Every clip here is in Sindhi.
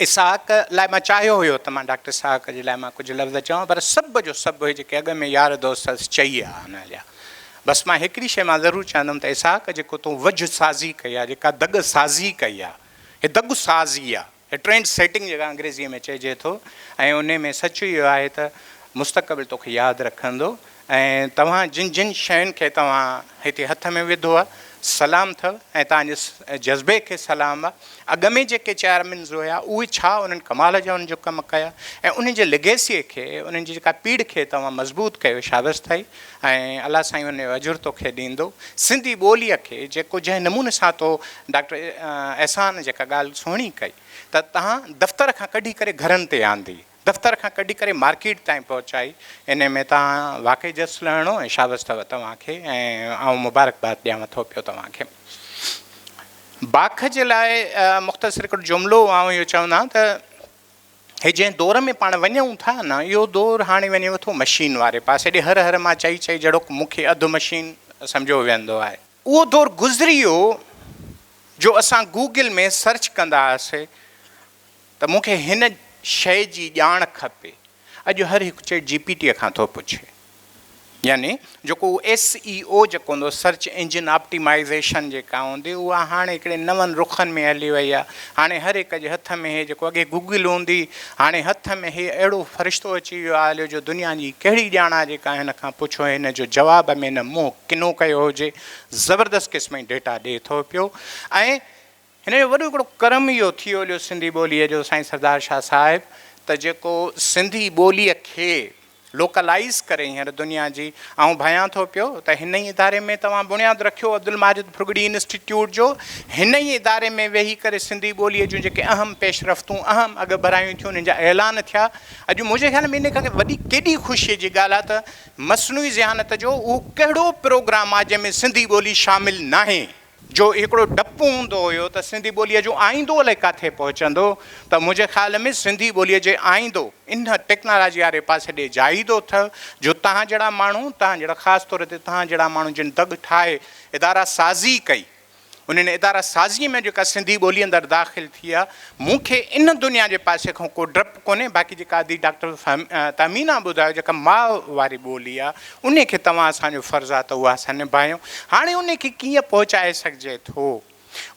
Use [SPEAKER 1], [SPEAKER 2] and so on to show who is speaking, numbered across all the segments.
[SPEAKER 1] اسحاق لاء مان چاهيو هيو ته مان ڊاڪٽر اسحاق جي لاء مان ڪجهه لفظ چوان پر سڀ جو سڀ اهي جيڪي اڳ ۾ يار دوست هئس چئي ويا آهن هليا. بس مان هڪڙي شيء مان ضرور چوندم ته اسحاق جيڪو تون وجهه سازي ڪئي آهي جيڪا دڳ سازي ڪئي آهي هي دڳ سازي آهي هي ٽرينڊ سيٽنگ جيڪا انگريزيء ۾ چئجي ٿو ۽ انهي ۾ سچ اهو آهي ته مستقبل توکي ياد رکندو ۽ توهان جن جن شين کي توهان هتي هٿ ۾ وڌو آ سلام اٿو ۽ توهان جي جذبي کي سلام آ. اڳ ۾ جيڪي چيئرمينز هيا اهي ڇا انهن ڪمال جا انهن جو ڪم ڪيا ۽ انهن جي ليگيسي کي انهن جي جيڪا پيڙهه کي توهان مضبوط ڪيو شابس اٿئي ۽ الله سائين ان جو اجر توکي ڏيندو. سنڌي ٻوليء کي جيڪو جنهن نموني سان تو ڊاڪٽر احسان جيڪا ڳالهه سهڻي ڪئي ته توهان دفتر کان ڪڍي ڪري گهرن تي آندي. دفتر کان ڪڍي ڪري مارڪيٽ تائين پهچائي انهي ۾ توهان واقعي جس لهڻو ۽ شابس اٿو توهان کي ۽ آئون مبارڪباد ڏيان ٿو پيو توهان کي. باک جي لاء مختصر هڪڙو جملو آئون اهو چوندان ته هي جنهن دور ۾ پاڻ وڃون ٿا نه اهو دور هاڻي وڃيو ٿو مشين واري پاسي ڏي هر هر مان چئي چئي جهڙوڪ مون کي اڌ مشين سمجهيو ويندو آهي. اهو دور گذري ويو جو اسان گوگل ۾ سرچ ڪندا هئاسي ته مون کي هن شيء جي ڄاڻ کپي. اڄ هر هڪ چيٽ جي پي ٽيء کان ٿو پڇي. يعني جيڪو اهو ايس اي او جيڪو هوندو سرچ انجن آپٽيمائيزيشن جيڪا هوندي اها هاڻي هڪڙي نون رخن ۾ هلي وئي آهي. هاڻي هر هڪ جي هٿ ۾ هي جيڪو اڳي گوگل هوندي هاڻي هٿ ۾ هي اهڙو فرشتو اچي ويو آهي هليو جو دنيا جي ڪهڙي ڄاڻ آهي جيڪا هن کان پڇو هن جو جواب ۾ نه منهن ڪنو ڪيو هجي زبردست قسم جي ڊيٽا ڏئي ٿو پيو ۽ هن جو وڏو هڪڙو ڪرم اهو ٿي هليو سنڌي ٻوليء جو سائين سردار شاهه صاحب ته جيڪو سنڌي ٻوليء کي لوڪلائيز ڪري هينئر دنيا جي آئون ڀانيان ٿو پيو ته هن ئي اداري ۾ توهان بڻياد رکيو عبدالماجد ڦرڳڙي انسٽيٽيوٽ جو هن ئي اداري ۾ ويهي ڪري سنڌي ٻوليء جون جيڪي اهم پيش رفتون اهم اڳڀرايون ٿيون انهن جا اعلان ٿيا اڄ منهنجي خيال ۾ ان کان وڏي ڪيڏي خوشيء جي ڳالهه آهي ته مصنوعي ذهانت جو اهو ڪهڙو پروگرام آهي جنهن ۾ سنڌي ٻولي شامل ناهي. جو هڪڙو ڊپ هوندو هيو ته سنڌي ٻوليء جو آئيندو الائي ڪاٿي پهچندو ته منهنجي خيال ۾ سنڌي ٻوليء جي آئيندو ان ٽيڪنالاجي واري پاسي ڏي جائيدو ٿ جو توهان جهڙا ماڻهو توهان جهڙا خاص طور تي توهان جهڙا ماڻهو جن دڳ ٺاهي ادارا سازي ڪئي انهن ادارا سازيء ۾ جيڪا سنڌي ٻولي اندر داخل ٿي آ مون کي ان دنيا جي پاسي کان ڪو ڊپ ڪونهي باقي جيڪا ادي ڊاڪٽر تهمينا ٻڌايو جيڪا ماء واري ٻولي آ انهي کي توهان اسان جو فرض آ ته اها اسان نڀايون. هاڻي انهي کي ڪيئن پهچائي سگهجي ٿو؟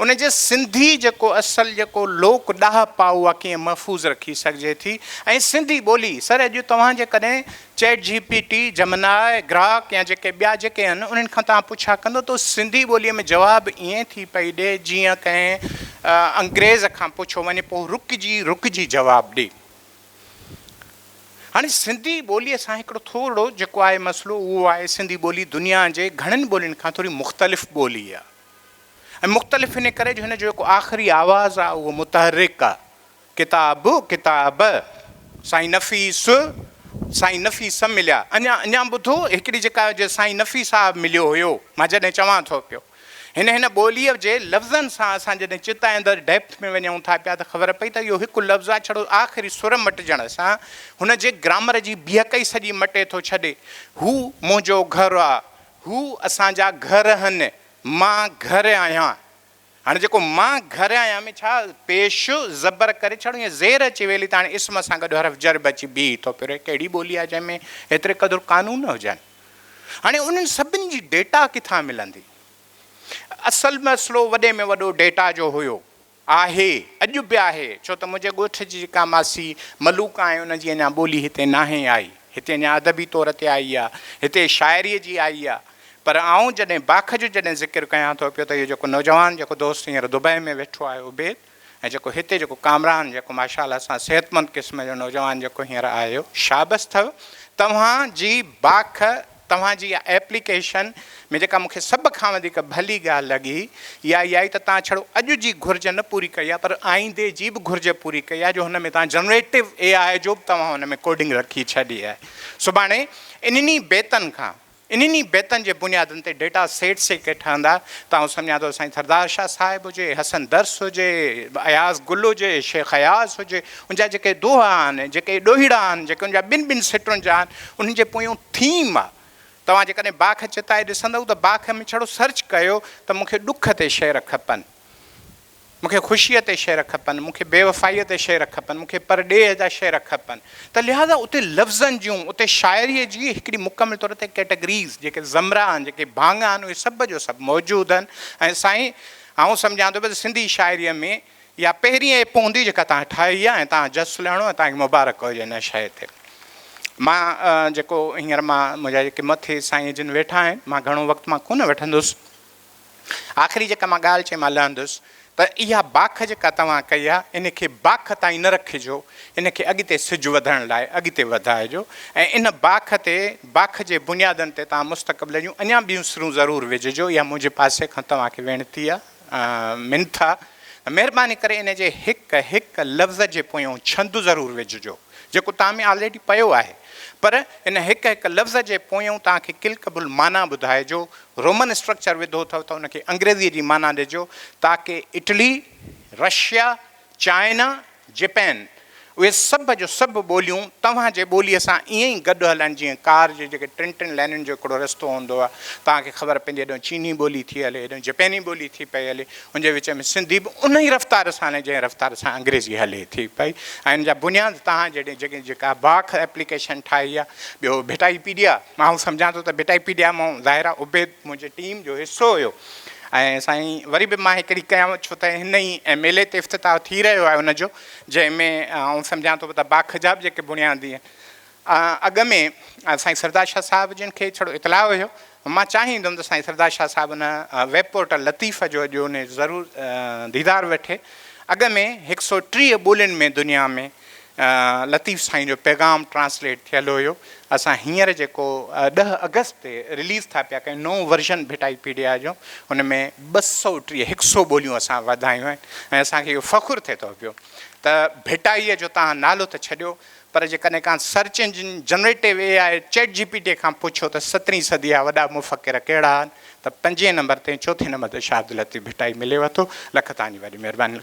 [SPEAKER 1] ان جي سنڌي جيڪو اصل جيڪو لوڪ ڏاهپ آ اها ڪيئن محفوظ رکي سگهجي ٿي ۽ سنڌي ٻولي سر اڄ توهان جيڪڏهن chat G P T, Gemini, Grok يا جيڪي ٻيا جيڪي آهن انهن کان توهان پڇا ڪندو ته سنڌي ٻوليء ۾ جواب ائين ٿي پئي ڏي جيئن ڪنهن انگريز کان پڇيو وڃي پوء رڪجي رڪجي جواب ڏي. هاڻي سنڌي ٻوليء سان هڪڙو ٿورڙو جيڪو آهي مسئلو اهو آهي سنڌي ٻولي دنيا جي گهڻين ٻولين کان ٿوري مختلف ٻولي آهي ۽ مختلف ان ڪري جو هن جو جيڪو آخري آواز آهي اهو متحرڪ آهي ڪتاب ڪتاب سائين نفيس سائين نفيس مليا اڃا اڃا ٻڌو هڪڙي جيڪا جي سائين نفيس صاحب مليو هيو مان جڏهن چوان ٿو پيو هن هن ٻوليء جي لفظن سان اسان جڏهن چتائيندڙ ڊيپٿ ۾ وڃون ٿا پيا ته خبر پئي ته اهو هڪ لفظ آهي ڇڙو آخري سر مٽجڻ سان هن جي گرامر جي بيهڪ ئي سڄي مٽي ٿو ڇڏي. هو منهنجو گهر آ. هو اسان جا گهر هن. مان گهر آهيان. هاڻي جيڪو مان گهر آهيان ۾ ڇا پيش زبر ڪري ڇڏون يا زير اچي ويلي ته هاڻي اسم سان گڏ حرف جر به اچي بيهي ٿو پيو رهي. ڪهڙي ٻولي آهي جنهن ۾ ايتري قدر قانون هجن. هاڻي انهن سڀني جي ڊيٽا ڪٿان ملندي؟ اصل مسئلو وڏي ۾ وڏو ڊيٽا جو هيو، آهي، اڄ به آهي، ڇو ته منهنجي ڳوٺ جي جيڪا ماسي ملوڪ آهي ان جي اڃا ٻولي هتي ناهي آئي، هتي اڃا ادبي طور تي آئي آ، هتي شاعريء جي آئي آ، پر آئون جڏهن باک جو جڏهن ذڪر ڪيان ٿو پيو ته اهو جيڪو نوجوان جيڪو دوست هينئر دبئي ۾ ويٺو آهي عبيد ۽ جيڪو هتي جيڪو ڪامران جيڪو ماشاء الله سان صحتمند قسم جو نوجوان جيڪو هينئر آيو شابس اٿو توهان جي باک توهان جي اها ايپليڪيشن ۾ جيڪا مون کي سڀ کان وڌيڪ ڀلي ڳالهه لڳي اها اها ئي ته توهان ڇڙو اڄ جي گهرج نه پوري ڪئي آهي پر آئيندي جي به گهرج پوري ڪئي آهي جو هن ۾ توهان جنريٽو اي آء جو به توهان هن ۾ ڪوڊنگ رکي ڇڏي آهي سڀاڻي انهن ئي بيتن کان انهن ئي بيتن جي بنيادن تي ڊيٽا سيٽس جيڪي ٺهندا ته آئون سمجهان ٿو سائين سردار شاهه صاحب هجي، حسن درس هجي، اياز گل هجي، شيخ اياز هجي، ان جا جيڪي دوها آهن، جيڪي ڏوهيڙا آهن، جيڪي ان جا ٻن ٻن سٽن جا آهن، انهن جي پويون ٿيم آهي. توهان جيڪڏهن باک چتائي ڏسندؤ ته باک ۾ ڇڙو سرچ ڪيو ته مون کي ڏک تي شعر کپن. مون کي خوشيء تي شعر کپن، مون کي بيوفائيء تي شعر کپن، مون کي پرڏيهه جا شعر کپن ته لهٰذا اتي لفظن جون، اتي شاعريء جي هڪڙي مڪمل طور تي ڪيٽيگريز، جيڪي زمرا آهن، جيڪي ڀاڱا آهن، اهي سڀ جو سڀ موجود آهن ۽ سائين آئون سمجهان ٿو پيو ته سنڌي شاعريء ۾ اها پهرين ايپ هوندي جيڪا توهان ٺاهي آهي ۽ توهان جس لهڻو ۽ توهان کي مبارڪ هجي ان شيء تي. مان جيڪو هينئر مان منهنجا جيڪي مٿي سائين جن ويٺا آهن، مان گهڻو وقت مان ڪونه وٺندس. آخري جيڪا مان ڳالهه چئي مان لهندس ته اها باک جيڪا توهان ڪئي آهي ان کي باک تائين نه رکجو ان کي اڳتي سج وڌڻ لاء اڳتي وڌائجو ۽ ان باک تي باک جي بنيادن تي توهان مستقبل جون اڃا ٻيون سرون ضرور وجهجو اها منهنجي پاسي کان توهان کي وينتي آهي منٿ آهي ته مهرباني ڪري ان جي هڪ هڪ لفظ جي پويون ڇند ضرور وجهجو جيڪو توهان ۾ آلريڊي پيو آهي پر ان هڪ هڪ لفظ جي پويون توهان کي ڪلڪبل معنيٰ ٻڌائجو رومن اسٽرڪچر وڌو اٿو ته ان کي انگريزيء جي معنيٰ ڏجو تاڪه اٽلي، رشيا، چائنا، جپين اهي سڀ جو سڀ ٻوليون توهان جي ٻوليء سان ائين ئي گڏ هلن جيئن ڪار جي جيڪي ٽن ٽن لينن جو هڪڙو رستو هوندو آهي توهان کي خبر پوندي هيڏانهن چيني ٻولي ٿي هلي هيڏانهن جپيني ٻولي ٿي پئي هلي ان جي وچ ۾ سنڌي به ان ئي رفتار سان هلي جنهن رفتار سان انگريزي هلي ٿي پئي ۽ ان جا بنياد توهان جهڙي جيڪي جيڪا باک ايپليڪيشن ٺاهي آهي ٻيو ڀٽائي پيڊيا مان سمجهان ٿو ته ڀٽائي پيڊيا مان ظاهر آهي عبيد منهنجي ٽيم جو حصو هيو ۽ سائين وري به مان هڪڙي ڪيان ڇو ته هن ئي ميلي تي افتتاح ٿي رهيو آهي ان جو جنهن ۾ آئون سمجهان ٿو ته باک جا به جيڪي بنيادي اڳ ۾ سائين سردار شاهه صاحب جن کي ڇڙو اطلاع هيو مان چاهيندم ته سائين سردار شاهه صاحب ان ويب پورٽل لطيف جو اڄ ان ضرور ديدار وٺي اڳ ۾ هڪ سو 30 ٻولين ۾ دنيا ۾ لطيف سائين جو پيغام ٽرانسليٽ ٿيل هيو. اسان هينئر جيڪو ڏهه آگسٽ تي رليز ٿا پيا ڪيون نئون ورزن ڀٽائي پيڊيا جو ان ۾ 230 هڪ سو ٻوليون اسان وڌايون آهن ۽ اسان کي اهو فخر ٿئي ٿو پيو ته ڀٽائيء جو توهان نالو ته ڇڏيو پر جيڪڏهن ڪا search engine generative A I chat G P T کان پڇو ته سترهين صدي جا وڏا مفڪر ڪهڙا آهن ته پنجين نمبر تي ۽ چوٿين نمبر تي شاهه عبداللطيف ڀٽائي مليو اٿو. لک توهان جي وڏي مهرباني.